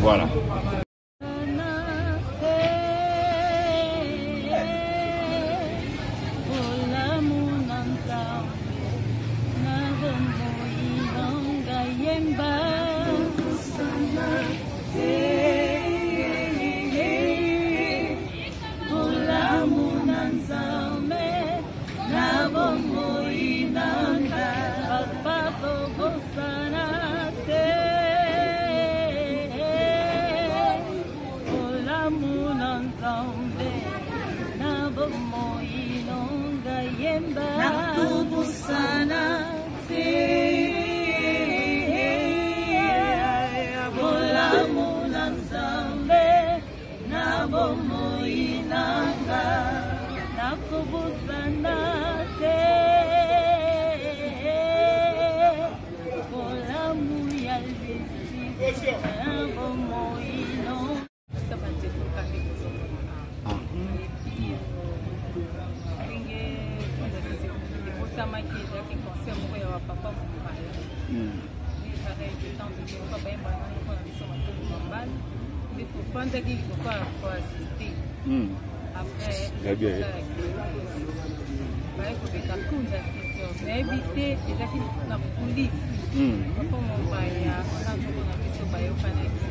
Voilà. Tofandaki lokola koassiste. Après baye kobeta kunda session, nayebi te, ezalaki na coulisse. Papa Mombaya na nzoko na biso bayokanaki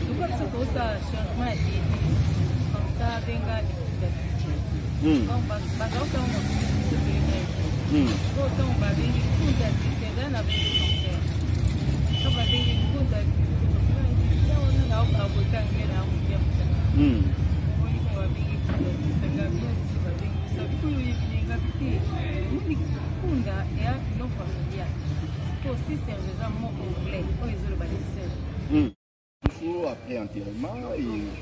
lokola biso tozosala changement ya débit comme ça, benga kunda session. Donc bazakosala na coulisse, biso toyebaki po ntango babengi kunda session, ezali na bengi chanteur to babengi kunda session wana naoka botange na mokia motanga babengi kunda session, gabi biso babengi biso bikulu yebi te moni kunda ya non familial po sister eza mot anglais oyo ezoloba les sœurs. Biso après enterrement,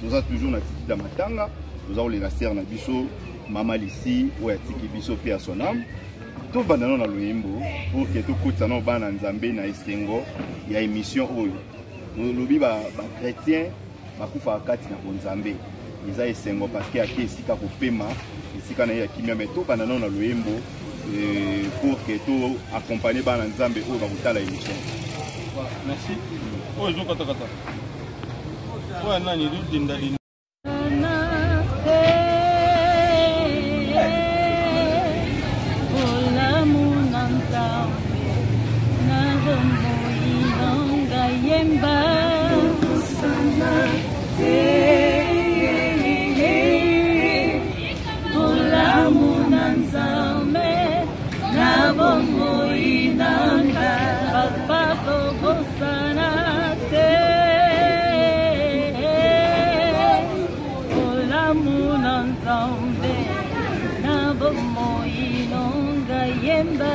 toza toujours na titi ya matanga, toza kolela sere na biso Mama Lisi oyo atiki biso mpe ya son âme. Tobanda nano na loyembo pour ke tokotisa nano bana Nzambe na esengo ya émission oyo. Tolobi bachrétien bakufaka kati na bonzambe, eza esengo parce que ake esika kopema, esika na ye ya kimia. Mais tobanda nano na loyembo pour que to accompagner bana Nzambe oyo bakotala émission. Merci. Oyo ezokatakata, oyo nani ezodenda?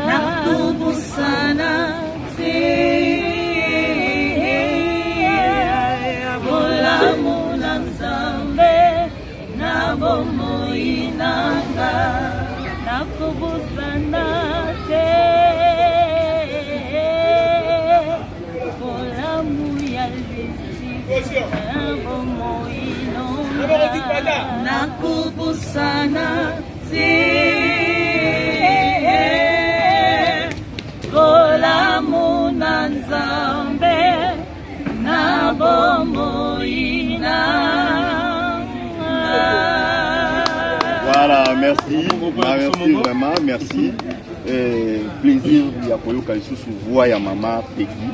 Nakubusana te bolamu na Nzambe na bomoi nanga, nakobosana te bolamu ya Lesi na bomoi nonga, nakobosana te bolamu na Nzambe na bomoi na. Voilà, merci. Merci vraiment, merci. Plaisir ya koyoka lisusu voix ya mama Peggy.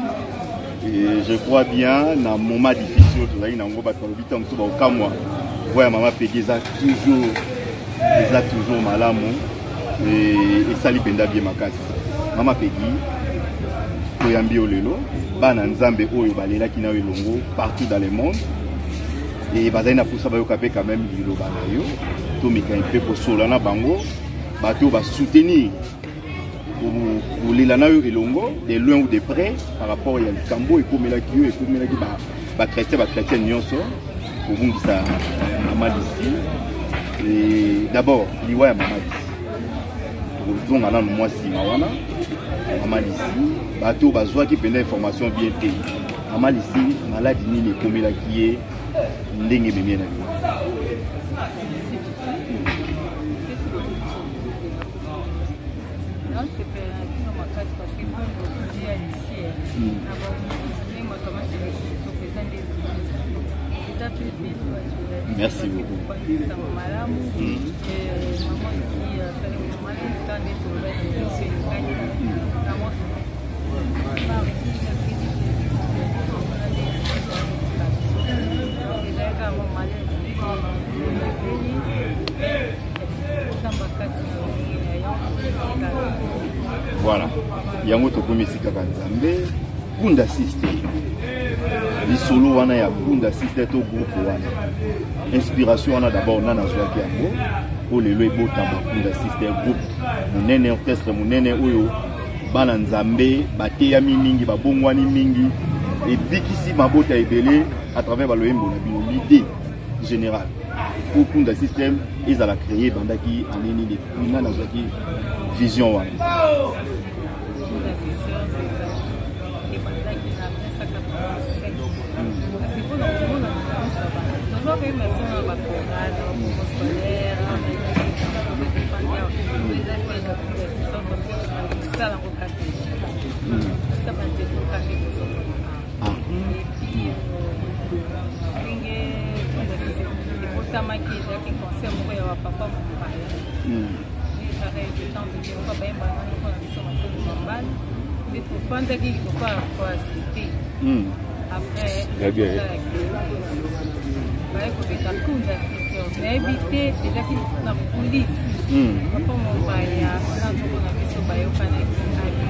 Et je crois bien na moment difficile tozali nango, bato balobi ntango mosusu bakokamwa, voix ya mama Peggy eza toujours malamu, esali mpenza bien makasi. Mama Peggy, toyambi yo lelo, bana Nzambe oyo balelaki na yo elongo partout dans le monde e bazali na mposa bayoka mpe quand même liloba na yo. Tomeka mpe kosola na bango, bato oyo basoutenir kolela na yo elongo de loin ou de près par rapport ya likambo ekomelaki yo, ekomelaki bachrétien, bachrétienne nyonso, kobungisa mama Lisi. Et d'abord liwa ya mama Lisi, tokozonga nanu mwa nsima wana. Mama Lisi, bato bazwaki mpenza information bien te. Mama Lisi, maladi nini ekomelaki ye, ndenge ememi ye na liwa? Nasepela na bino makasi parce que mbongo ya Lisi na ndenge makambo kitoko eza nde. Merci beaucoup. Malamu. Maman ici asali malaise ka nde tolobaki biso elekaki na ezalaka mwa malaise nzambe kati na lolenge na yo. Voilà, yango tokomisi kaka Nzambe. Kunda Sister, lisolo wana ya Kunda Sister to groupe wana, inspiration wana d'abord nana azwaki yango mpo lelo ebotama Kunda Sister, groupe monene, orchestre monene oyo bana Nzambe bateyami mingi, babongwani mingi, ebikisi mabota ebele à travers baloyembo na bino. L'idée générale po Kunda System ezala créé ebandaki année nini? Nani azwaki vision wana? Ebandaki na 1987, kasi mpona komona tozwaka ye maison na bachorale, na bapromo scolaire, eza siège ya Kunda System, parce que tosala yango kaka sa banzete kaka tozomona. Et puis ndenge ebotamaki, ezalaki concert moko ya bapapa mopaya, ezalaka temps de moko bayembaka moko na biso matondo mambala, nde tofandaki lokola koassister. Après baye kobeta Kunda Sisters, nayebi te, ezalaki na coulisse. Papa Mobaya na nzoko na biso bayokanaki ali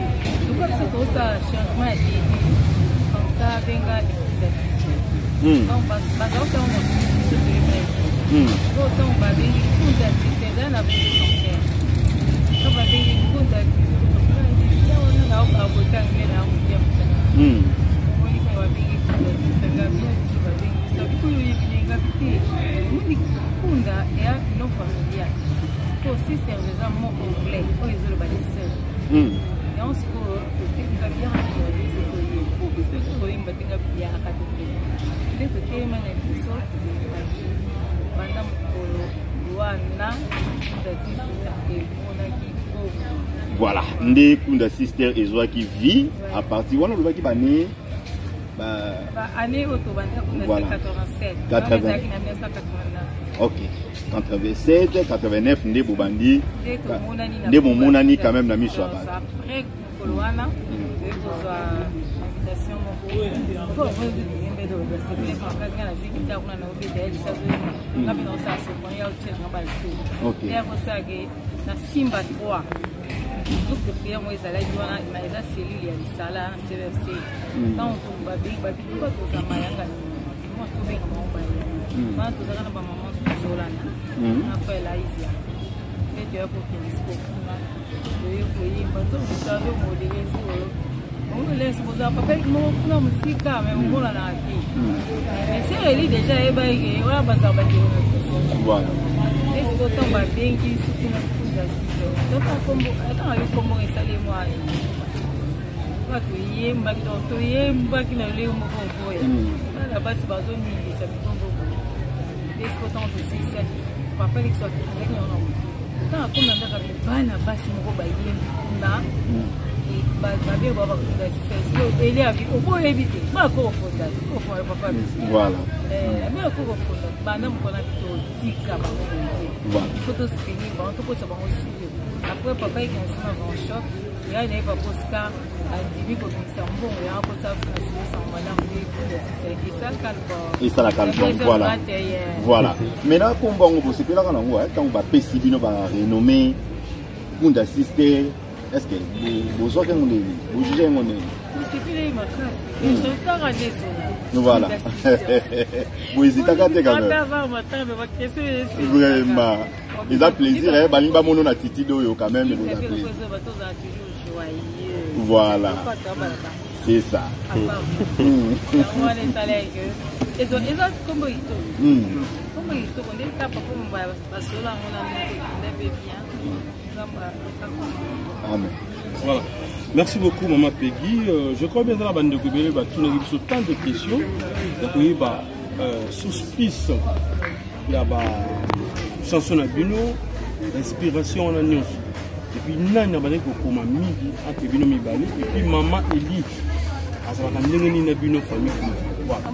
luka biso tozosala changement ya tenue comme ça, benga Kunda Sisters. Donc bazalaki na biso toyebaki po ntango babengi Kunda Sisters, eza na biso chanteur to babengi Kunda Sisters wana na abotanga na mokia monika babengi Kunda Sisters, ngabi biso babengi biso bikuyo oyebi ngabi te moni Kunda eya nom familial po sisters eza mot anglais oyo ezoloba les sœurs. Yango sikoyo totenga bien biso toye po biso toyemba te, ngabi yaka tokende nde totelema na biso toyembaki. Banda mokolo wana Kunda Sister emonaki bongo. Voilà, nde Kunda Sister ezwaki vie à partir wana. Olobaki bane ba Baannée oyo tobanda Kunda, Voilà. 87. 80. Ezalaki na 1989. Ok, 87, 89 nde bobandi. Nde tomonani na Nde bomonani quand même na miso ya bato. Après mokolo wana toye kozwa invitation moko makasi. Nga nazwi guitare kuna, naobeta ya lisazo, nga mpe naosala soprano ya otiela nga balto. Ya kosalake na Simba 3, groupe de prière moko ezalaki wana na eza cellule ya lisala na CFC. Ntango babengi babiluka toza mayanga mo tobenga bango bayanga wana, tozalaka na bamama tozolana na frère Laisia mpe toya kokende siko kuna, toye koyemba, tozosala modele sikoyo lesi kozala papa moko kuna mosika me omonanaka te, mais sœur Eli déjà ayebaki wana bazala bandeko na biso. Esiko ntango babengi suki na Kunda Sister, ntango ayo kombo esali mwa toyembaki, donc toyembaki na lolenge moko okoya bana basi bazoningisa mitongo boye. Esiko ntango tosilisaki, papa Likiso azalaki yango na motu, ntango akomi na ndaka, bana basi moko bayembi kuna, babe ba bakunda Sister. Eli abi oboyebi te bako kofonda kofonda papa biso. Abe ako kofonda banda mokona totika bango boye te, il faut tosoutenir bango, tokotisa bango studio. Après papa eke na nsima van choc ya na ye, papa Oscar andimi kobimisa mbongo yanga kosala biso na studio sango malamu nde Kunda Sister esalaka album. Esalaka album, voilà. Maintenant kombo yango bosepelaka nango ntango bapesi bino barenommé Kunda Sister, est ce que bozwaki yango ndeni, bojuge yango ndeni? Tosepelaki makasi, totanga nde ezona. Voilà, bohésitaka te quand même. Vraiment eza plaisir, balingi bamona na attitude oyo quand même, ekoza plaisir. Voilà, c'est ça. Wana esalaki eza kombo kitoko, kombo kitoko nde ka papa mobaya basolo yango na moko ekenda mpe bien. Amen. Voilà. Merci beaucoup, Maman Peggy. Je crois bien dans la bande de Gobelé, bah, tout le tant de questions. Donc, oui, bah, source plus, il y a bah, chanson na bino, inspiration na nyonso. Et puis, nani abandaki kokoma mingi entre bino mibale? Et puis, Maman Eli, azalaka ndenge nini na bino famille? Voilà.